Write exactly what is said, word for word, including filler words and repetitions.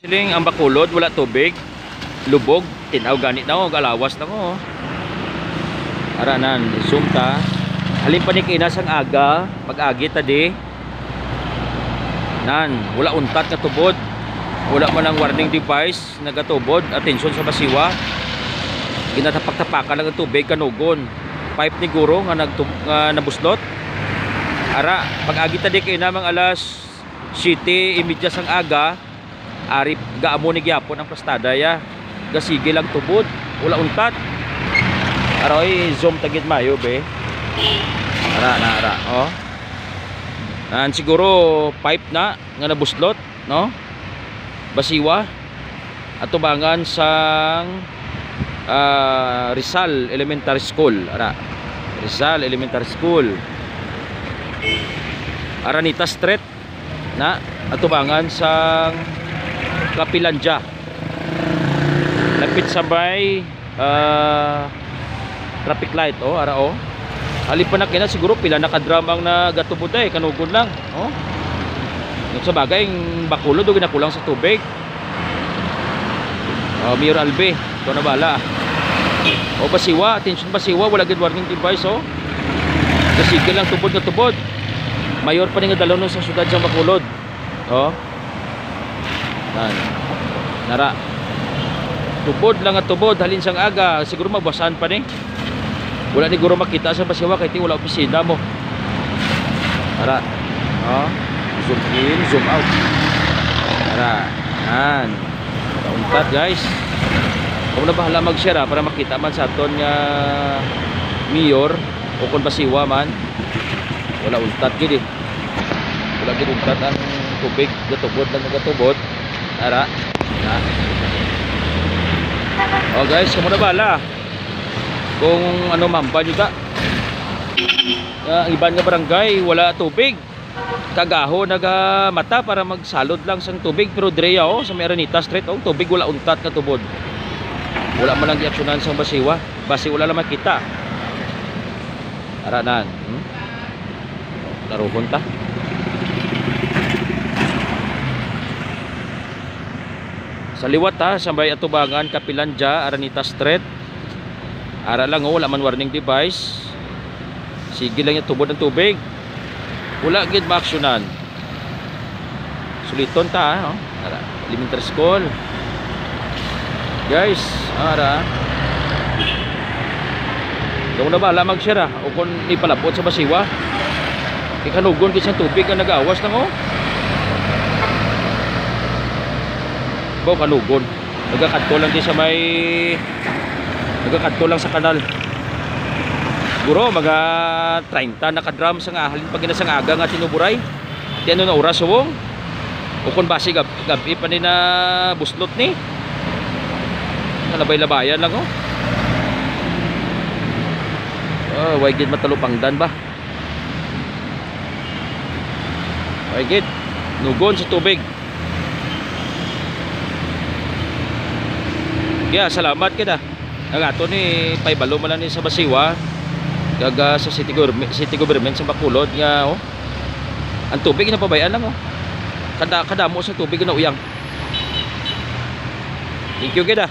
Siling ang Bacolod, wala tubig. Lubog, tinaw gani na, oh, galawas na, oh. Ara nan, zoom ta. Halin pa ni kaina sang aga, pag-agi ta di. Nan, wala untat nga tubod. Wala man ang warning device nagatubod. Atensyon sa basiwa. Ginatapak-tapakan lang ang tubig, kanugon. Pipe ni guro nga nagtu-, nga nabuslot. Ara, pag-agi ta di kaina, mga alas siyete y media sang aga. Ari, gaamo ni gyapon ang plastada, ya. Gasige lang tubod, wala untat. Aroy, zoom ta gid mayo, be. Ara na, ara, oh. Nan siguro pipe na nga nabuslot, no? Basiwa. Atubangan sang, ah, Rizal Elementary School. Ara, Rizal Elementary School. Aranita Street. Na, atubangan sang Kapilandya. Lapit sa may, ah, traffic light, oh, ara, oh. Halin pa na kaina, siguro pila na ka drum ang nagatubod, eh, kanugon lang, oh. Sa bagay, ang Bacolod, oh, ginakulang sa tubig. Oh, Mayor Albi, ikaw na bahala. Oh, basiwa, atensyon basiwa, wala gid warning device, oh. Gasige lang tubod nga tubod. Mayor pa ni nga dalonon sa siyudad sang Bacolod. Oh. Nan. Nara. Tubod lang nga tubod, halin sang aga, siguro mabasan pa ni. Wala ni guro makita sa basiwa kay ti wala opisina mo. Ara. Oh. Zoom in, zoom out. Ara. Yan. Kauntat, guys. Kamo na bahala mag-share, ha, para makita man sa aton nga mayor o kung basiwa man. Wala untat gid, eh. Wala gid untat ang tubig, gatubod lang gatubod. Ara. Na. Oh, guys, kamo na bahala. Kung ano, mamba nyo ta. Ah, ang iban nga barangay, wala tubig. Kagaho nagamata para magsalod lang sang tubig, pero dre, oh, sa may Araneta Street, oh, tubig, wala untat nga tubod. Wala man lang giaksyonan sang basiwa. Basi wala lang makita. Ara nan, hmm? Laruhon ta. Sa liwat, ha, sa may atubangan, Kapilandya, Araneta Street. Ara lang, oh, wala man warning device. Sige lang yung tubod ng tubig. Wala gid maaksyonan. Suliton ta, ha, oh. Ara, elementary school. Guys, ara. Kamo na bahala mag-share, ha, o kung ipalabot sa basiwa. Ikanugon gid sa tubig ang nagawas lang, oh. Bo, kanugon. Nagakadto lang di sa may, nagakadto lang sa kanal. Siguro, mga treinta na ka drum sa nga, halin pa gina sang aga nga tinuburay. Di ano na oras, subong? O kung basi gab-, gabi pa ni na buslot ni. Nalabay-labayan lang, oh. Oh, way gid matalupangdan ba? Way gid. Nugon sa tubig. Kaya salamat kita. Ang ato ni paibalo man lang ni sa basiwa, kag, ah, sa city government, city government sa Bacolod nga, oh, ang tubig na pabayaan lang, oh. Kada, kadamo sa tubig na uyang. Thank you, gid, ah.